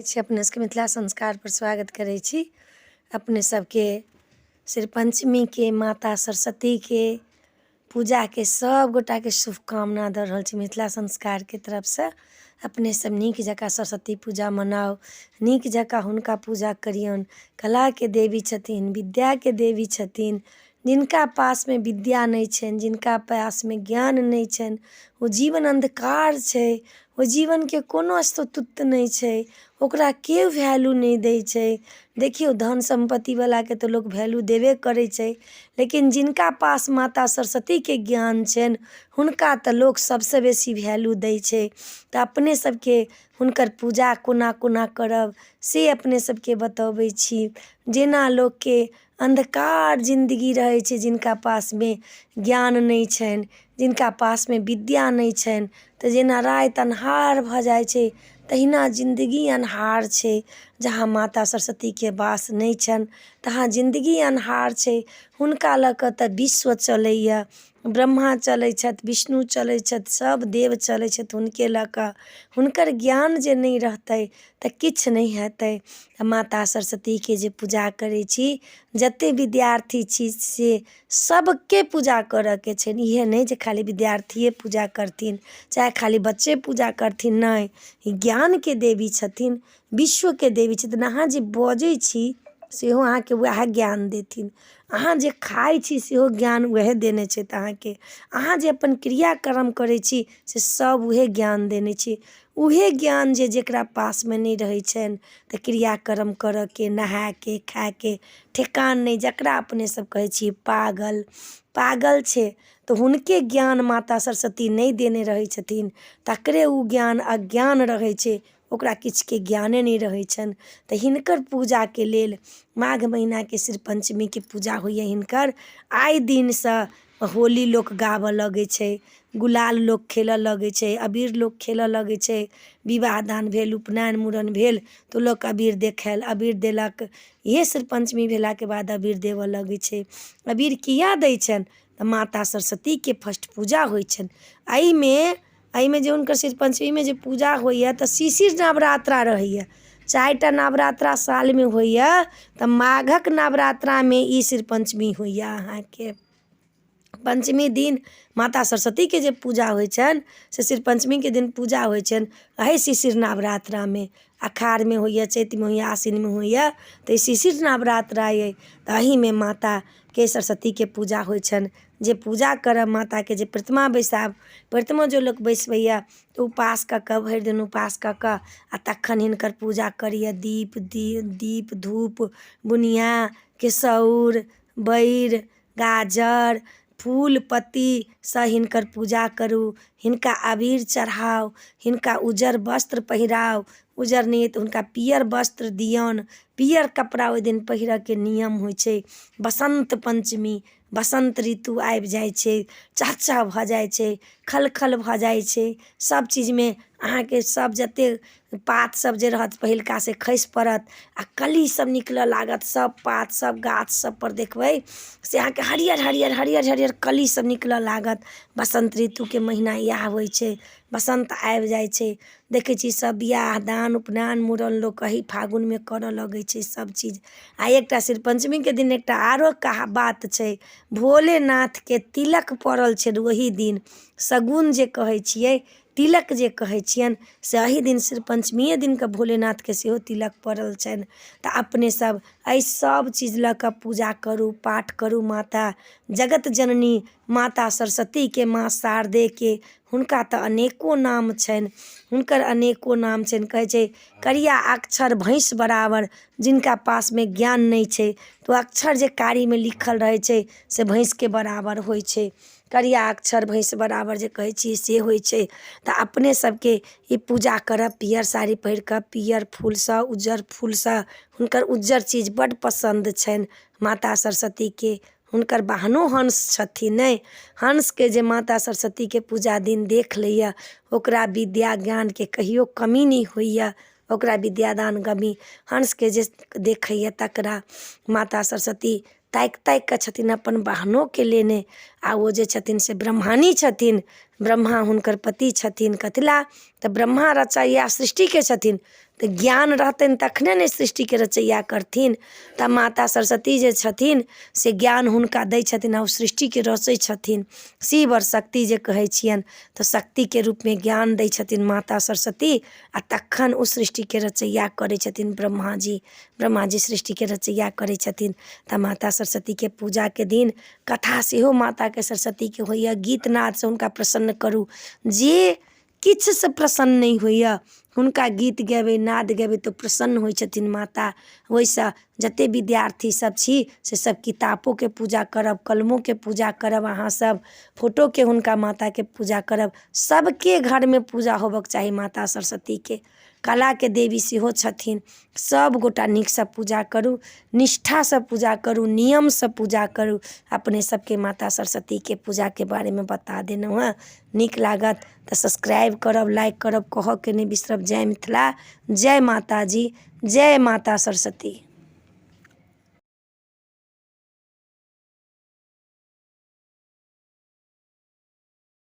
छी अपने सबके मिथिला संस्कारपर स्वागत करै छी। अपने सबके श्री पञ्चमीके माता सरस्वतीके पूजाके सब गोटाके शुभकामना दऽ रहल छी मिथिला संस्कारके तरफसँ। अपने सब नीक जकाँ सरस्वती पूजा मनाउ, नीक जकाँ हुनका पूजा करियौन। कलाके देवी छथिन, विद्याके देवी छथिन। जिनका पासमे विद्या नहि छनि, जिनका पासमे ज्ञान नहि छनि, ओ जीवन अन्धकार छै। ओहि जीवनके कोनो अस्तित्व नहि छै, ओकरा केओ वैल्यू नहि दै छै। देखियौ, धन सम्पत्तिवलाके तऽ लोक वैल्यू देबे करै छै, लेकिन जिनका पास माता सरस्वतीके ज्ञान छनि, हुनका तऽ लोक सभसँ बेसी वैल्यू दै छै। तऽ अपने सभके हुनकर पूजा कोना कोना करब, से अपने सभके बतबै छी। जेना लोकके अन्धकार जिन्दगी रहै छै, जिनका पासमे ज्ञान नहि छनि, जिनका पासमे विद्या नहि छनि, तऽ जेना राति अन्हार भऽ जाइ छै, तहिना जिन्दगी अन्हार छै। जहाँ माता सरस्वतीके वास नहि छनि, तहाँ जिन्दगी अन्हार छै। हुनका लऽ कऽ तऽ विश्व चलैए, ब्रह्मा चलै छथि, विष्णु चलै छथि, सभ देव चलै छथि हुनके लऽ कऽ। हुनकर ज्ञान जे नहि रहतै तऽ किछु नहि हेतै। तऽ माता सरस्वतीके जे पूजा करै छी, जतेक विद्यार्थी छी से सभके पूजा करयके छनि। इएह नहि जे खाली विद्यार्थिए पूजा करथिन, चाहे खाली बच्चे पूजा करथिन, नहि, ई ज्ञानके देवी छथिन, विश्वके देवी छथिन। अहाँ जे बजै छी सेहो अहाँके उएह ज्ञान देथिन। अहाँ जे खाइ छी सेहो ज्ञान उएह देने छथि अहाँके। अहाँ जे अपन क्रियाकर्म करै छी से सभ उएह ज्ञान देने छै। उएह ज्ञान जे जकरा पासमे नहि रहै छनि, तऽ क्रियाकर्म करयके, नहायके, खायके ठेकान नहि, जकरा अपने सभ कहै छियै पागल, पागल छै, तऽ हुनके ज्ञान माता सरस्वती नहि देने रहै छथिन। तकरे ओ ज्ञान अज्ञान रहै छै, ओकरा किछुके ज्ञाने नहि रहै छनि। तऽ हिनकर पूजाके लेल माघ महिनाके श्री पञ्चमीके पूजा होइए हिनकर। आइ दिनसँ होली लोक गाबऽ लगै छै, गुलाल लोक खेलऽ लगै छै, अबीर लोक खेलऽ लगै छै। विवाह दान भेल, उपनयन मूड़न भेल, तऽ लोक अबीर देखायल, अबीर देलक। इएह श्री पञ्चमी भेलाके बाद अबीर देबऽ लगै छै। अबीर किया दै छनि? तऽ माता सरस्वतीके फर्स्ट पूजा होइ छनि एहिमे। एहिमे जे हुनकर श्री पञ्चमीमे जे पूजा होइए, तऽ शिशिर नवरात्रा रहैए। 4टा नवरात्रा सालमे होइए, तऽ माघक नवरात्रामे ई श्री पञ्चमी होइए। अहाँके पञ्चमी दिन माता सरस्वतीके जे पूजा होइ छनि, से श्री पञ्चमीके दिन पूजा होइ छनि। एहि शिशिर नवरात्रामे, अखाढ़मे होइए, चैतमे होइए, आसिनमे होइए, तऽ ई शिशिर नवरात्रा अइ, तऽ एहिमे माताके सरस्वतीके पूजा होइ छनि। जे पूजा करब माताके, जे प्रतिमा बैसायब, प्रतिमो जे लोक बैसबैए, तऽ उपास कऽ कऽ, भरि दिन उपास कऽ कऽ आ तखन हिनकर पूजा करैए। दीप दीप धूप, बुनिआ, केसौर, बैर, गाजर, फूल, पत्तीसँ हिनकर पूजा करू। हिनका अबीर चढ़ाउ, हिनका उज्जर वस्त्र पहिराउ। उज्जर नहि अइ तऽ हुनका पीयर वस्त्र दियौन। पीयर कपड़ा ओहि दिन पहिरयके नियम होइ छै। बसन्त पञ्चमी, बसन्त ऋतु आबि जाइ छै, चह चह भऽ जाइ छै, खल खल भऽ जाइ छै सभ चीजमे। अहाँके सभ जतेक पात सब जे रहत पहिलका, से खसि पड़त आ कली सब निकलऽ लागत। सब पात सब गाछ सबपर देखबै से अहाँके हरियर हरियर हरियर हरियर कली सब निकलऽ लागत। बसन्त ऋतुके महीना इएह होइ छै। बसन्त आबि जाइ छै, देखै छी सब बियाह दान, उपनयन, मूड़न लोक एही फागुनमे करऽ लगै छै सब चीज। आ एकटा श्री पञ्चमीके दिन एकटा आरो कहा बात छै, भोलेनाथके तिलक पड़ल छनि ओही दिन। शगुन जे कहै छियै, तिलक जे कहै छियनि, से एही दिन श्री पञ्चमिए दिनके भोलेनाथके सेहो तिलक पड़ल छनि। तऽ अपने सब एहि सब चीज लऽ कऽ पूजा करू, पाठ करू माता जगत जननी माता सरस्वतीके, माँ शारदेके। हुनका तऽ अनेको नाम छनि, हुनकर अनेको नाम छनि। कहै छै करिया अक्षर भैँस बराबर। जिनका पासमे ज्ञान नहि छै, तऽ ओ अक्षर जे कारीमे लिखल रहै छै, से भैँसके बराबर होइ छै। करिया अक्षर भैँस बराबर जे कहै छियै, से होइ छै। तऽ अपने सबके ई पूजा करब पीयर साड़ी पहिर कऽ, पीयर फूलसँ, उज्जर फूलसँ। हुनकर उज्जर चीज बड्ड पसन्द छनि माता सरस्वतीके। हुनकर वाहनो हंस छथिन ने। हंसके जे माता सरस्वतीके पूजा दिन देख लैए, ओकरा विद्या ज्ञानके कहियो कमी नहि होइए। ओकरा विद्यादान कमी हंसके जे देखैए, तकरा माता सरस्वती ताकि ताकि कऽ छथिन अपन वाहनोके लेने। आ ओ जे छथिन से ब्रह्माणी छथिन। ब्रह्मा हुनकर पति छथिन। कथी लए? तऽ ब्रह्मा रचैया सृष्टिके छथिन, तऽ ज्ञान रहतनि तखने ने सृष्टिके रचैया करथिन। तऽ माता सरस्वती जे छथिन से ज्ञान हुनका दै छथिन आ ओ सृष्टिके रचै छथिन। शिव आओर शक्ति जे कहै छियनि, तऽ शक्तिके रूपमे ज्ञान दै छथिन माता सरस्वती, आ तखन ओ सृष्टिके रचैया करै छथिन ब्रह्माजी। ब्रह्माजी सृष्टिके रचैया करै छथिन। तऽ माता सरस्वतीके पूजाके दिन कथा सेहो माताके सरस्वतीके होइए। गीत नादसँ हुनका प्रसन्न करू। जे किछुसँ प्रसन्न नहि होइए, हुनका गीत गेबै, नाद गेबै, तऽ प्रसन्न होइ छथिन माता। ओहिसँ जतेक विद्यार्थी सब छी से सब किताबोके पूजा करब, कलमोके पूजा करब, अहाँ सब फोटोके हुनका माताके पूजा करब। सबके घरमे पूजा होबऽके चाही माता सरस्वतीके। कलाके देवी सेहो छथिन। सब गोटा नीकसँ पूजा करू, निष्ठासँ पूजा करू, नियमसँ पूजा करू। अपने सबके माता सरस्वतीके पूजाके बारेमे बता देलहुँ हँ। नीक लागत तऽ सब्सक्राइब करब, लाइक करब, कहऽके नहि बिसरब। जय मिथिला, जय माताजी, जय माता सरस्वती।